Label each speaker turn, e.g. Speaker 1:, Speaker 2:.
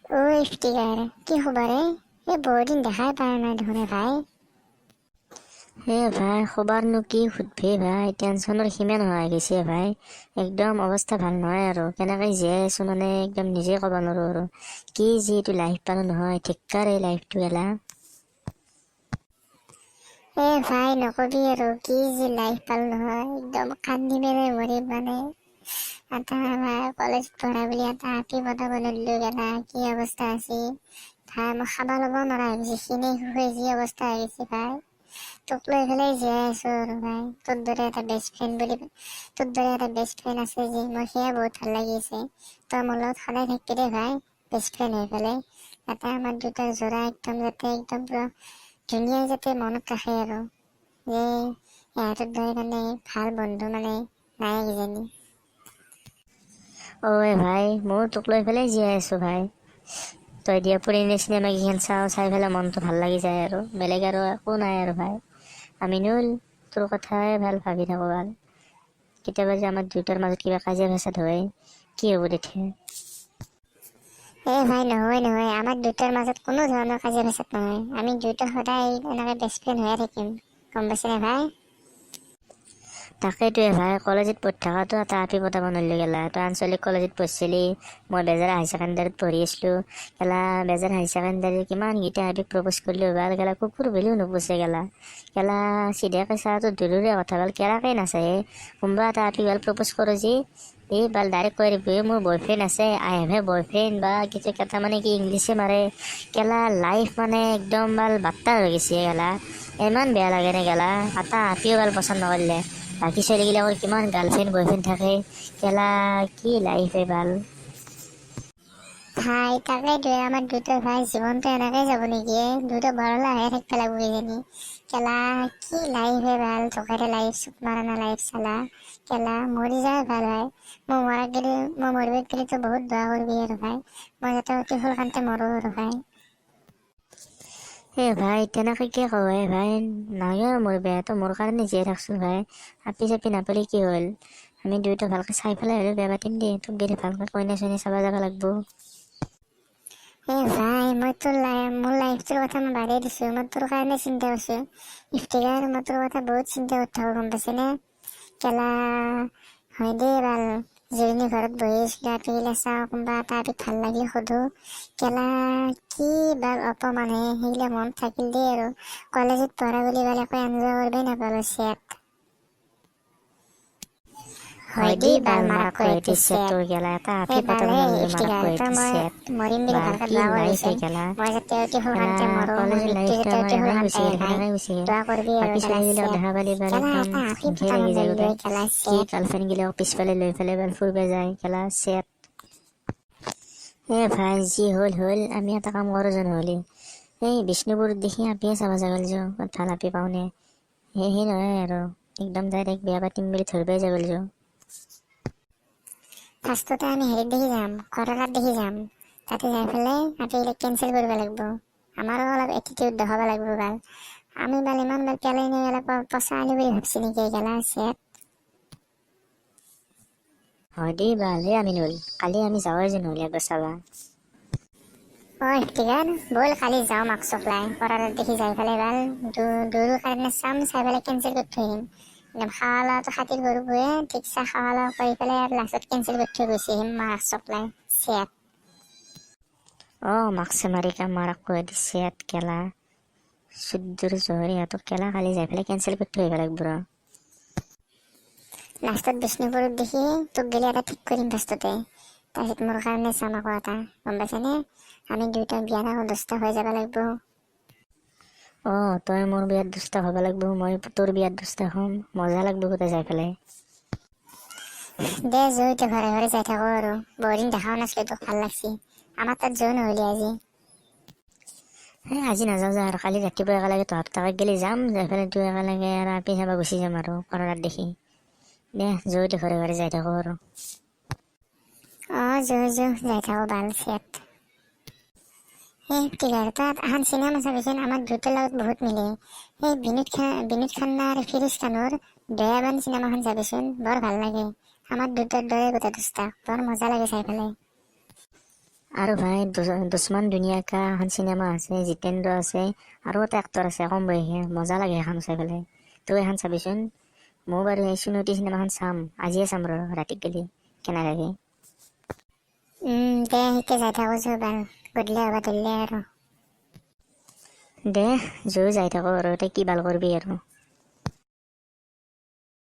Speaker 1: ঐ ইফতিকাৰ, কি খবৰ হে? এই বহুত দিন দেখাই পোৱা নাই দেখোন হে ভাই।
Speaker 2: হে ভাই, খবৰনো কি সুধবি ভাই, টেনচনৰ সীমা নোহোৱা হৈ গৈছে ভাই। একদম অৱস্থা ভাল নহয় আৰু কেনেকৈ জীয়াই আছোঁ মানে একদম নিজে ক'ব নোৱাৰোঁ আৰু কি যি এইটো লাইফ পালোঁ নহয়, ধিক্কাৰ এই লাইফটো এলা।
Speaker 1: এ ভাই, নকবি আৰু, কি যি লাইফ পালো নহয়, একদম কান্দি পেলাই মৰিম। মানে এটা আমাৰ কলেজ পঢ়া বুলি এটা আপি পতাব নোৱাৰিলো। গেলা কি অৱস্থা আছিল ভাই, মই খাব ল'ব নোৱাৰা হৈ গৈছে, ক্ষীণাই শুকাই যি অৱস্থা হৈ গৈছে ভাই। তোক লৈ পেলাই জীয়াই আছো আৰু ভাই, তোৰ দৰে এটা বেষ্ট ফ্ৰেণ্ড বুলি, তোৰ দৰে এটা বেষ্ট ফ্ৰেণ্ড আছে যি মই সেয়া বহুত ভাল লাগিছে। তই মোৰ লগত সদায় থাকিবি দেই ভাই, বেষ্ট ফ্ৰেণ্ড হৈ পেলাই, যাতে আমাৰ দুটাৰ যোৰা একদম যাতে একদম পুৰা ধুনীয়া, যাতে মনত ৰাখে আৰু যে ইহঁতৰ দৰে মানে ভাল বন্ধু মানে নাই কিজানি।
Speaker 2: ঐ ভাই, ময়ো তোক লৈ পেলাই জীয়াই আছোঁ ভাই। তই দিয়া পুৰণি চিনেমাকেইখন চাওঁ, চাই পেলাই মনটো ভাল লাগি যায় আৰু বেলেগ আৰু একো নাই আৰু ভাই। আমিনুল, তোৰ কথাই ভাল ভাবি থাকোঁ ভাল। কেতিয়াবা যে আমাৰ দুয়োটাৰ মাজত কিবা কাজিয়া পেচাল হয়, কি হ'ব তেতিয়া?
Speaker 1: এ ভাই, নহয় নহয়, আমাৰ দুটাৰ মাজত কোনো ধৰণৰ কাজিয়া পেচাল নহয়। আমি দুয়োটা সদায় এনেকৈ বেষ্ট ফ্ৰেণ্ড হৈয়ে থাকিম, গম পাইছেনে ভাই?
Speaker 2: তাকেইটোৱে ভাই, কলেজত পঢ়ি থকাটো এটা আপি পতাব নোৱাৰিলোঁ গেলা। তই আঞ্চলিক কলেজত পঢ়িছিলি, মই বেজাৰ হাই ছেকেণ্ডাৰীত পঢ়ি আছিলোঁ। গেলা, বেজাৰ হাই ছেকেণ্ডাৰীৰ কিমানকেইটা আপিক প্ৰপ'জ কৰিলোঁ বাল, গেলা কুকুৰ বুলিও নুপুছে গেলা। গেলা চিধাকে চোৱাটো দূৰৰে কথা, বাল কেৰাকে নাচায়। কোনোবা এটা আপি বাল প্ৰপ'জ কৰোঁ যি এই বাল ডাইৰেক্ট কৈ দিব, মোৰ বয়ফ্ৰেণ্ড আছে, I have a boyfriend বা কিছু কেইটা মানে কি ইংলিছে মাৰে। গেলা লাইফ মানে একদম বাল বাট্টাৰ হৈ গৈছে গেলা। ইমান বেয়া লাগে নে গেলা, এটা আপিও বাল পচন্দ নকৰিলে। বাকী ছোৱালীবিলাকৰ কিমান গাৰ্লফ্ৰেণ্ড বয়ফ্ৰেণ্ড থাকে। গেলা কি লাইফ হে বাল।
Speaker 1: ভাই, তাকেইতো, আমাৰ দুটাৰ ভাই জীৱনটো এনেকেই যাব নেকি? দুটা বৰলা হৈয়ে থাকিব লাগিব কিজানি। কেলা কি লাইফ হে ভাল, ধোকাৰে লাইফ, চুপ মাৰানা লাইফ চালা। কেলা মৰি যায় ভাল ভাই। মই মৰাক গেলি, মই মৰিব গেলি তো বহুত দোৱা কৰিবি আৰু ভাই, মই যাতে অতি সোনকালতে মৰো আৰু ভাই।
Speaker 2: এ ভাই, তেনেকে কি কওঁ হে ভাই? নালাগে মোৰ বেয়া, তই মোৰ কাৰণে জীয়াই থাকচোন ভাই। আপি চাপি নাপালি কি হ'ল, আমি দুয়োটা ভালকে চাই পেলাই হ'লেও বিয়া পাতিম দেই। তোক গেলি ভালকে কইনা চইনা চাব যাব লাগিব।
Speaker 1: এ ভাই, মই তোৰ মোৰ লাইফটোৰ কথা মই বাদেই দিছোঁ, মই তোৰ কাৰণে চিন্তা কৰিছোঁ। ইফতিকাৰ, মই তোৰ কথা বহুত চিন্তা কৰি থাকোঁ, গম পাইছেনে? কেলা হয় দেই বাল, জিৰণি ঘৰত বহি আছিলোঁ, আপিগিলা চাওঁ, কোনোবা এটা আপিক ভাল লাগিলে সোধোঁ। কেলা কি বাল অপমান হে, সেইগিলা মনত থাকিল দেই আৰু কলেজত পঢ়া বুলি বাল একো এনজয় কৰিবই নাপালোঁ। চেট হয়
Speaker 2: হয়
Speaker 1: দেই
Speaker 2: দেই
Speaker 1: বাল,
Speaker 2: বাল,
Speaker 1: মাৰাক
Speaker 2: মাৰাক
Speaker 1: কৈ
Speaker 2: কৈ
Speaker 1: চেট।
Speaker 2: তোৰ গেলা এটা
Speaker 1: এই
Speaker 2: আপি
Speaker 1: বাল
Speaker 2: পতাব
Speaker 1: হে
Speaker 2: নোৱাৰিলো, মাৰাক
Speaker 1: ইফতিকাৰ,
Speaker 2: কৈ
Speaker 1: তই মই
Speaker 2: চেট।
Speaker 1: মৰিম বুলি
Speaker 2: বাল
Speaker 1: ভালকে
Speaker 2: কি
Speaker 1: দোৱা
Speaker 2: লাইফ হে
Speaker 1: কৰিবিচোন,
Speaker 2: গেলা।
Speaker 1: মই যাতে অতি
Speaker 2: গেলা
Speaker 1: সোনকালতে মৰো, মোৰ
Speaker 2: কলেজৰ
Speaker 1: মৃত্যু
Speaker 2: লাইফটো
Speaker 1: যাতে
Speaker 2: আমাৰ
Speaker 1: অতি
Speaker 2: এনেই
Speaker 1: সোনকালতে
Speaker 2: গুচি
Speaker 1: আহে
Speaker 2: গ'ল,
Speaker 1: ভাই,
Speaker 2: সেনেকেই গুচি গ'ল।
Speaker 1: দোৱা কৰিবি আৰু
Speaker 2: বাকী
Speaker 1: গেলা
Speaker 2: ছোৱালীগিলাক
Speaker 1: চেট।
Speaker 2: দেখা পালি বাল
Speaker 1: কেলা
Speaker 2: একদম
Speaker 1: এটা আপি
Speaker 2: হিংসাই
Speaker 1: পতাব
Speaker 2: লাগি যায়
Speaker 1: নোৱাৰিলো
Speaker 2: গোটেই।
Speaker 1: কেলা
Speaker 2: কি
Speaker 1: চেট।
Speaker 2: গাৰ্লফ্ৰেণ্ডগিলাক পিছফালে লৈ পেলাই বাল ফুৰিব যায়, গেলা চেট। এ ভাই, যি হ'ল হ'ল, আমি এটা কাম কৰোঁ যেন হ'লি এই বিষ্ণুপুৰত দেখি আপিয়ে চাব যাব লাগিব, ভাল আপি পাওঁনে সেই নহয় আৰু একদম ডাইৰেক্ট বিয়া পাতিম বুলি ধৰিবই যাব লাগিব।
Speaker 1: ফাৰ্ষ্টতে আমি হেৰিত দেখি যাম, কৰলাত দেখি যাম। তাতে যাই পেলাই আপিগিলাক কেঞ্চেল কৰিব লাগিব। আমাৰো অলপ এটিটিউড দেখাব লাগিব বাল। আমি বাল ইমান বাল পেলাই নি গেলা পচা আলু বুলি ভাবছি নেকি গেলা চেট।
Speaker 2: হয় দেই বাল। এই আমিনুল, কালি আমি যাওঁৱে যেন হ'লে একবাৰ চাবা।
Speaker 1: অ ইফতিকাৰ, ব'ল কালি যাওঁ মাকচকলাই কৰালত দেখি যাই পেলাই বাল দুয়োৰ কাৰণে চাম, চাই পেলাই কেঞ্চেল কৰি থৈ আহিম। একদম খাৱা লোৱাটো খাতিৰ কৰিবয়ে, ঠিকছে খাৱা লোৱা কৰি পেলাই আৰু লাষ্টত কেঞ্চেল কৰি থৈ গুচি আহিম মাকচকলাই চেট।
Speaker 2: অঁ, মাকছে মাৰি মাৰাক কৈ দি চেট। কেলা চুদ্দুৰ জহৰ, ইহঁতক কেলা কালি যাই পেলাই কেঞ্চেল কৰি থৈ আহিব লাগিব ৰ।
Speaker 1: লাষ্টত বিষ্ণুপুৰত দেখি তোক গেলি এটা ঠিক কৰিম ফাৰ্ষ্টতে, তাৰপিছত মোৰ কাৰণে চাম আকৌ এটা, গম পাইছেনে? আমি দুয়োটা বিয়াৰ আগত দহটা হৈ যাব লাগিব।
Speaker 2: অঁ, তই মোৰ বিয়াত দুষ্ট হ'ব লাগিব, মই তোৰ বিয়াত দুষ্ট হ'ম, মজা লাগিব গোটেই যাই পেলাই।
Speaker 1: দে জো, এতিয়া ঘৰে ঘৰে যাই থাকোঁ আৰু বহুদিন দেখাও নাছিলোঁ তোক, ভাল লাগছি। আমাৰ তাত যোৱা নহ'লি আজি।
Speaker 2: এই আজি নাযাওঁ যা আৰু, কালি ৰাতিপুৱা একেলগে তহঁত তাক গেলি যাম, যাই পেলাই দুয়ো একেলগে আৰু আপি চাব গুচি যাম আৰু কৰলাত দেখি। দে জো, এতিয়া ঘৰে ঘৰে যাই থাকোঁ আৰু।
Speaker 1: অঁ, যো যো, যাই থাকোঁ বাল চেট। এই ইফতিকাৰ, তাত এখন চিনেমা চাবিচোন, আমাৰ দুটাৰ লগত বহুত মিলে। এই বিনোদ খান্না আৰু ফিৰোজ খানৰ দয়াবান চিনেমাখন চাবিচোন, বৰ ভাল লাগে। আমাৰ দুটাৰ দৰে গোটেই দোস্তা, বৰ মজা লাগে চাই পেলাই।
Speaker 2: আৰু ভাই দুশ্মন দুনিয়া কা এখন চিনেমা আছে, জিতেন্দ্ৰ আছে আৰু এটা এক্টৰ আছে কম বয়সীয়া, মজা লাগে সেইখন চাই পেলাই। তই এখন চাবিচোন। ময়ো বাৰু এই চুনতি চিনেমাখন চাম, আজিয়ে চাম ৰ ৰাতিক গেলি কেনে লাগে।
Speaker 1: দে সিতে যাই থাকোঁ বাৰু, গধূলি হ'ব ধৰিলে আৰু।
Speaker 2: দে, যো যাই থাকো আৰু, তই কি ভাল কৰবি আৰু।